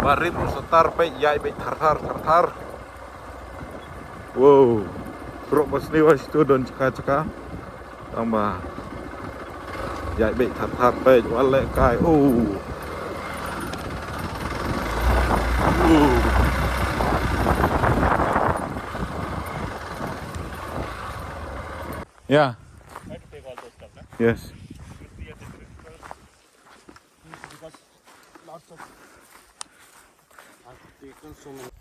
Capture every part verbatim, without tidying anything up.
Ba rit u satar peit, ïaid beit thar thar thar thar. Wow. Prok ba sniew, wa shu don chaka chaka. Tang ba ïaid beit thar thar peit, wa leh kai. Oh. Oh. Yeah. Try to take all those stuff, na? Yes. Because lots of, I've taken so many.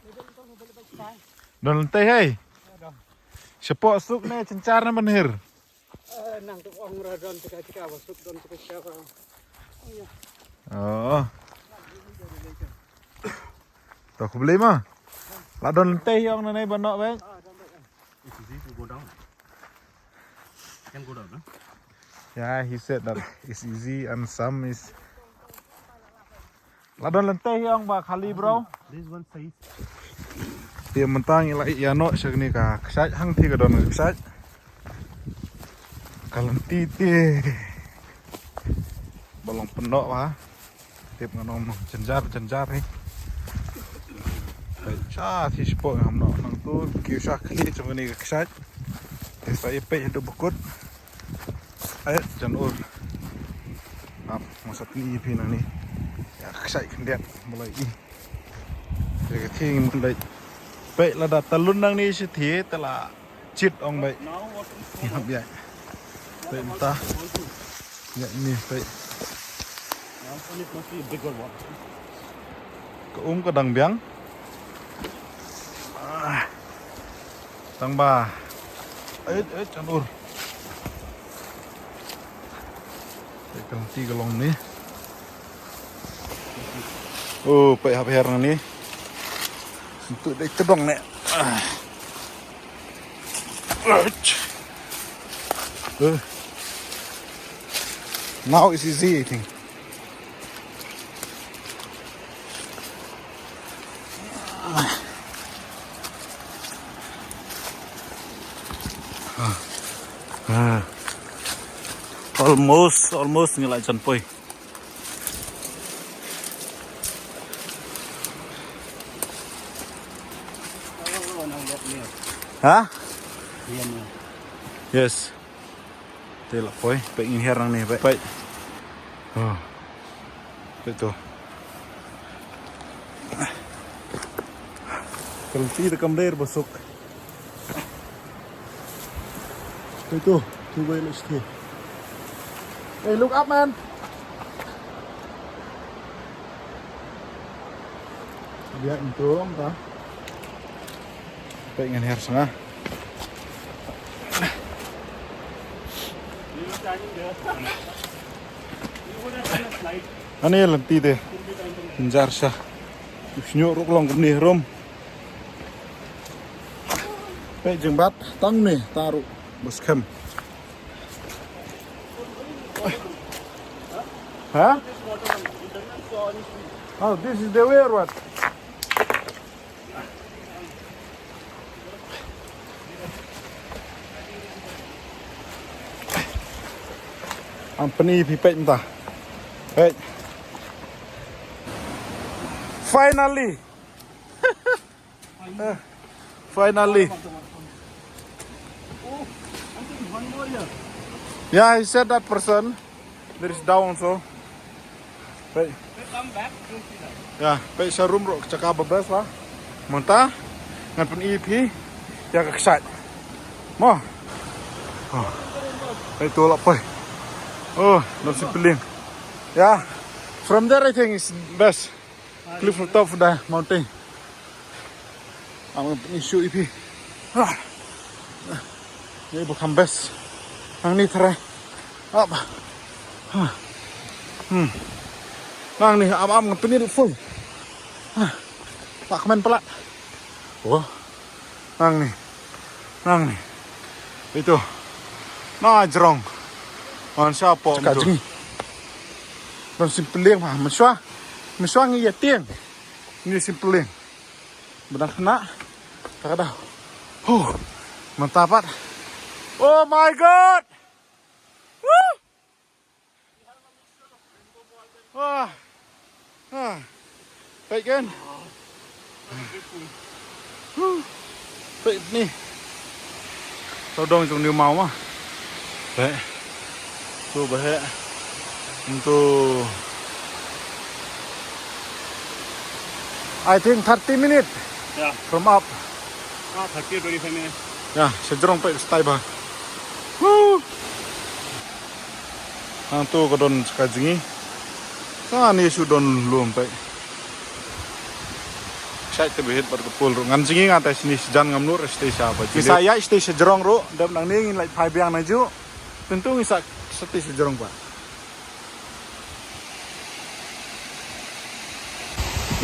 Don lynti hei. Shapoh suk ne, synshar ne mynhir. Eh, nang tu ong ra don tika tika, ba suk don tika shapoh. Oh, ya. Oh. To khublei ma. La don lynti ong nangne ba noh beit. Ah, don beit. It's easy to go down. Can go down, no? Yeah, he said that it's easy and some is. La don lynti hi ong ba khali, bro. This one says. Te mynta ngi la ïa noh sha kane ka kshaid, hangtei ka don ka kshaid. Ka lynti te ba long pyndoh ba. Tip ngan ong jynjar jynjar hi. Peit sha thiah shapoh ngam noh nangtu, kiew sha khlieh jong kane ka kshaid. Te sa ïa peit haduh ba kut. Ai jan ur. Ap, nga sa pyni ïa phi nangne. Ïa ka kshaid khyndiat ba la i. Te ka thiah ngim leit. Peit lada talun nangne shi thiah te la Chit ong beit. Now what is Ngi hap ïaid. Beit mynta. Ïaid ni beit. Now it must be a bigger one. Ka um ka dang biang. Ah. Tang ba. Eit, eit, chan ur. Peit ka lynti ka long ni. Oh, peit hap her nangne. Sentuk dei tedong ne. Ah. Ach. Eh. Now it's easy, I think. Ah. Almost, almost ngi la jan poi. Ha? Yes. Te la poi, peit ngin her nangne, peit. Oh. Peit to. Ka lynti te kam dei ba suk. Peit to, tu bai leh siti. Hey, look up, man. Biang itu, ta. Peit ngan her sha nga. Ani lynti te. Njar sha. Sñiuh ruh ka long kumne harum. Peit jingbat tang ne ta ruh ba skhem. Huh? Oh, this is the way or what? Am pyni phi peit mynta. Peit. Finally. Eh, finally. Yeah, he said that person. There is down also. Peit. Ya, peit sha rum ruh ka jaka ba best ba. Mynta ngan pyni phi ïa ka kshaid. Mo. Oh. Peit to la poi. Oh, Don Simpyllieng. Yeah. From there I think it's best. Cliff on top of the mountain. Am pyni shuh ïa phi. Ah. Ni ba kham best. Hangne trai. Ap. Ah. Hmm. Nangne am am ngan pyni full. Ah. Pak men pala. Oh. Nangne. Nangne. Itu. Na jrong. Ngan sha pom tu. Don Simpyllieng ma, mynshuwa. Mynshuwa ngi ïa tieng. Ni Simpyllieng. Ba dang khynnah. Ta ka daw. Huh. Mynta pat. Oh my God. Woo. Ah. Ah. Peit kan. Peit ni. Sawdong jong New Mawma. Peit. Tu ba he. Untuk, I think, thirty minutes. Yeah. From up. Ah, thirty, twenty-five minutes. Ya, sejrong peit stai ba. Huh. Hangtu ka don ka jngi. Ka ni shu don lum peit. Shait te bihit bad ka pul ruh. Ngan jngi nga te sini sejan ngam nur stay sha ba. Ki sa ïa stay sejrong ruh. Dep nang ni ngin lait phai biang na ju. Tentu ngi sa stay sejrong ba.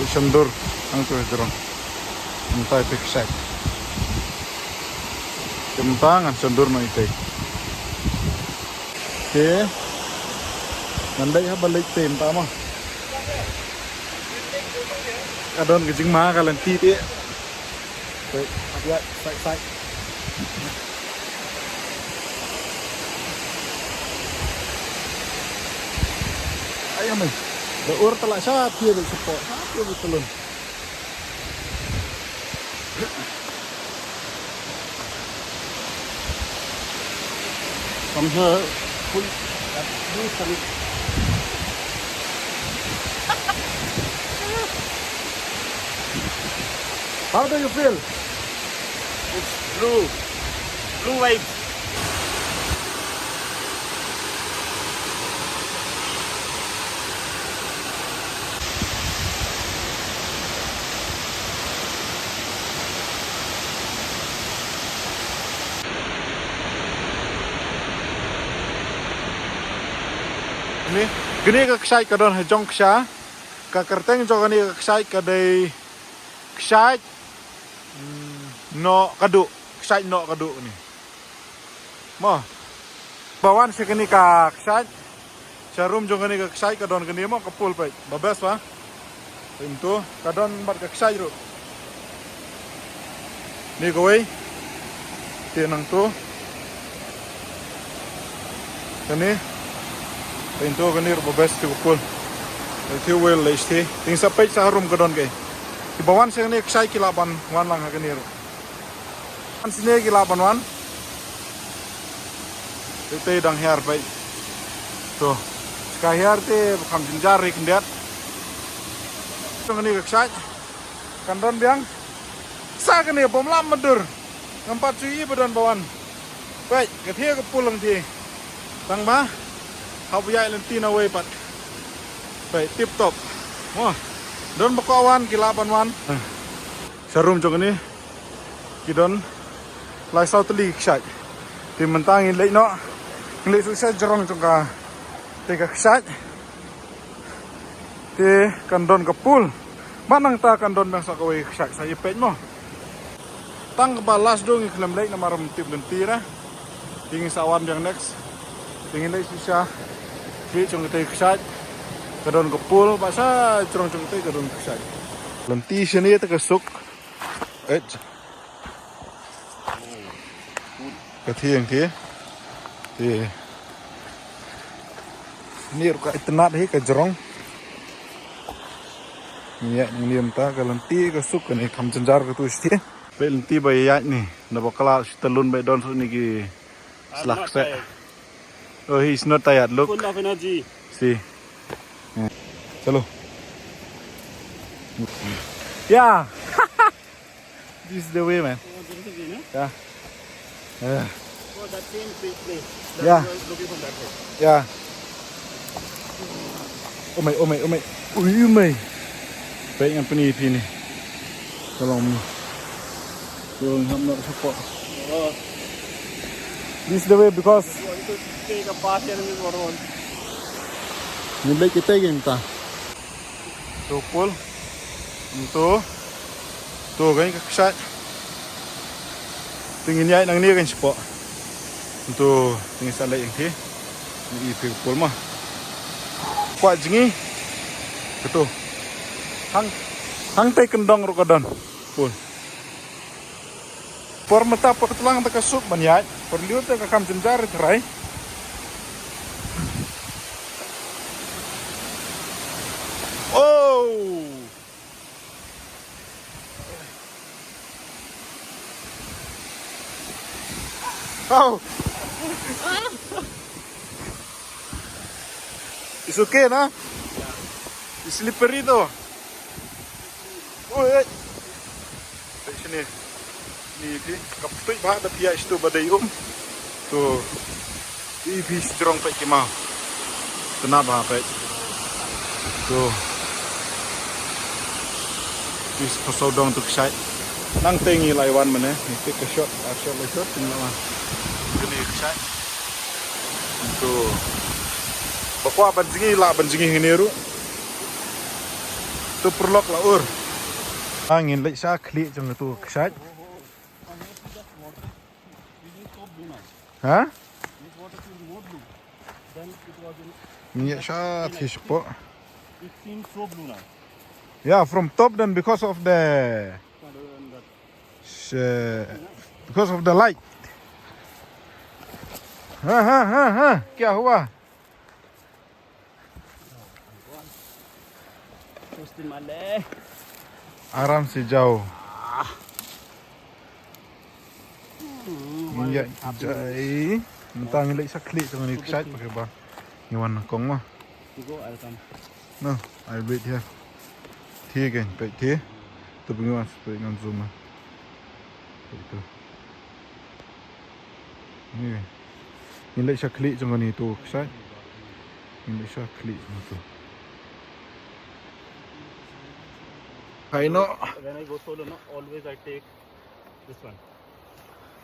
Shandur, hangtu sejrong. Mynta pik shait. Mynta ngan shandur noh ite. Te. Ngan dei haba leit te mynta mo. Ka don ka jingma ka lynti te. Wait, hap ïa, sai, sai. Ayo, men. Da ur tala sha phi da support. Sha phi da tulun. Come here. Pull. Do something. How do you feel? It's blue. Blue vibes. Kane, kane ka kshaid ka don ha jong kshaid. Ka kyrteng jong kane ka kshaid ka dei kshaid, mm, Noh Kadu. Kshaid Noh Kadu kane. Mo. Ba wan sha kane ka kshaid. Sha rum jong kane ka kshaid ka don kane mo ka pul peit. Ba best ba. Peit to ka don bad ka kshaid ruh. Ni kawei. Te nangto. Kane. Peit to kane ruh ba best te ka pul. Te wel lei te. Te ngin sa peit sha rum ka don kaei. Kiba wan sha kane ka kshaid ki lah ban wan lang ha kane ruh. Wan sini ki lah ban wan. Te te dang hiar peit. To. Ka hiar te ba kham jynjar ri khyndiat. Jong kane ka kshaid. Kan don biang. Sa kane bym lah madur. Ngam pat shu ïohi ba don ba wan. Peit, ka thie ka pul lang thie. Tang ba. Hap ïaid lynti na wei pat. Peit, tip top. Mo. Don ba kwah wan ki lah ban wan. Sha rum jong kane. Ki don lai saw tylli ki kshaid. Te mynta ngin leit noh. Ngin leit shu sha jrong jong ka. Te ka kshaid. Te kan don ka pul. Ba nangta kan don biang sa kawei ka kshaid sa ïa peit mo. Tang kaba last dong ngi khlem leit namar ym tip lynti ra. Te ngin sa wan biang next. Te ngin leit shisha. Peit jong kata ka kshaid. Ka don ka pul ba sa jrong jong kata ka don ka kshaid. Lynti shane te ka suk. Eh. Ka thiang thie. Te. Ni ruh ka itynnad hi ka jrong. Ïa ni mynta ka lynti ka suk kane kham jynjar katu shi. Peit lynti ba ïaid ni. Naba kla shi talun ba don suk ni ki slak se. Oh, he's not tired. Look. Full of energy. See. Yeah. Chalo. Yeah. This is the way, man. Oh, this is the way, no? Yeah. Yeah. Oh, that same place. Yeah. Looking from that way. Yeah. Oh my, oh my, oh my. Ui, oh my. Baik yang peni peni. Tolong ni. Tolong hap nak support. Oh. This is the way because you want to take a bath here in this water. Ni baik kita yang ta. To pul. To. To kan ka kshaid. Te ngin ïaid nangne kan shapoh. To te ngin sa leit ïa ki. Ni i phi pul ma. Kwah jngi. Katu. Hang hang te kyndong ruh ka don. Pul. Por mynta por tlang te ka suk ban ïaid, por liur te ka kham jynjar ri trai. Oh! Wow. It's okay, na? It's slippery though. Oi, oi. Peit shane. Ni phi, ka ptui ba da phi ïa shatu ba dei um. To. Phi phi strong peit ki ma. Tena ba peit. To. Phi phasaw dong tu kshaid. Nang te ngi lai wan mane. Ngi tik ka shot, ar shot lai shot, ngi la wan. Kane kshaid. To. Ba kwah ban jngi la ban jngi hynne ruh. To pyrlok la ur. Ah, ngin leit sha khlieh jong tu kshaid. Ha? Ngin ïa sha thiah shapoh. It seems so blue now. Yeah, from top then because of the Sh- because of the light. Ha ha ha ha. Kya hua? Justin Male. Aram se jao. Hmm, Ngi ïa why happening? Jai. Mynta ngi leit sha khlieh tang ni kshaid pakai ba. Ngi wan kong ma. You go, I'll come. No, I'll wait here. Thi again, peit thi. Tu ngi wan peit ngam zoom ma. Peit tu. Ni. Ngi leit sha khlieh jong ni tu kshaid. Ngi leit sha khlieh jong tu. Hai no. When I go solo, no, always I take this one.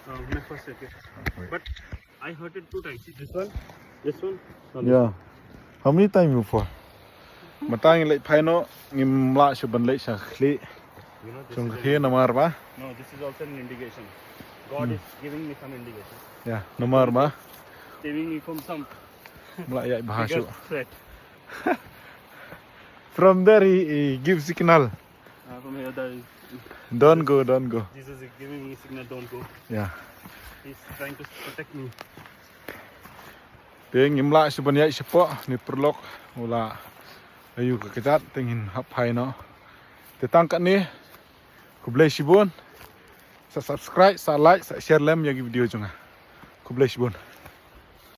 Uh, my first jacket. Wait. But I hurt it two times. See this one, this one. Now this Yeah. One. How many times you fall? Mynta ngi leit phai noh, ngim lah shuh ban leit sha khlieh. You know, this Jong is ka an khlieh namar ba? No, this is also an indication. God Hmm. is giving me some indication. Yeah, namar ba? Saving me from some Mlah ïa bha bigger shuh. Threat. From there he, he gives signal. Uh, from here, there is Don't go, don't go. Jesus is giving me signal, don't go. Yeah. He's trying to protect me. Te ngim lah shuh ban ïaid shapoh, ni paralok u la ïoh ka kjat, te ngin hap phai noh. Te tang katne, khublei shibun. Sa subscribe, sa like, sa share lem ïa ki video jong nga. Khublei shibun.